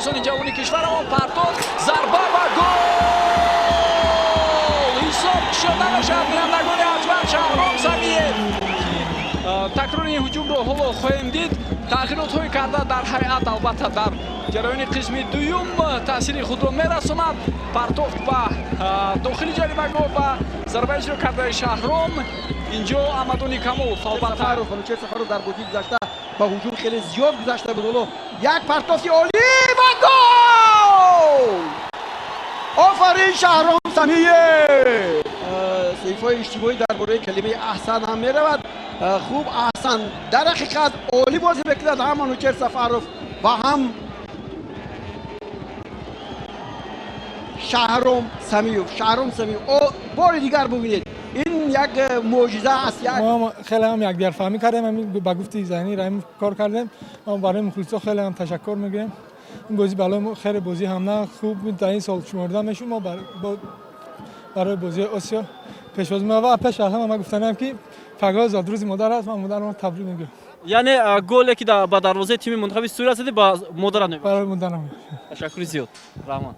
Дарвозабони ҷавони кишварамон. Партофт, зарба ва гол! Ҳисоб кушода мешавад, бинандагони арҷманд. Шаҳром Самиев. Такрори ин ҳуҷумро ҳоло хоҳем дид. Тағйиротҳое карда дар ҳайат, албатта, дар ҷараёни қисми дуюм таъсири худро мерасонад. Партофт ба дохили ҷаримагоҳ ва зарба иҷро кардаи Шаҳром. Инҷо Амадони Камолов, албатта. Сафаров, Манучер Сафаров дар бозии гузашта ба ҳуҷум хеле зиёд гузашта буд. Ҳоло як партофти олӣ ва гол! Офарин, Шаҳром Самиев! Саҳифаҳои иҷтимоӣ дар бораи калимаи «аҳсан» ҳам меравад. Хуб, аҳсан, дар ҳақиқат олӣ бозӣ мекунад ҳам Манучер Сафаров ва ҳам Шаҳром Самиев. Шаҳром Самиев, бори дигар бубинед, ин як мӯъҷиза аст, як Мо ҳам хеле ҳам якдигарфаҳмӣ кардем, ҳамин ба гуфти Зайни Раҳимов кор кардем. Мо барои мухлисо хеле ҳам ташаккур мегӯем. Ин бозӣ барои мо хеле бозӣ ҳам на хуб дар ин сол шуморда мешуд. Мо барои бозии Осиё пешвоз ва пеш аз ҳама ман гуфтанам, ки пагоҳ зодрӯзи модар аст, ман модарам табрик мегӯям. Яъне голе, ки ба дарвозаи тими мунтахаби Сурия задӣ, ба модарат мебахшӣ? Барои модарам. Ташаккури зиёд, раҳмат.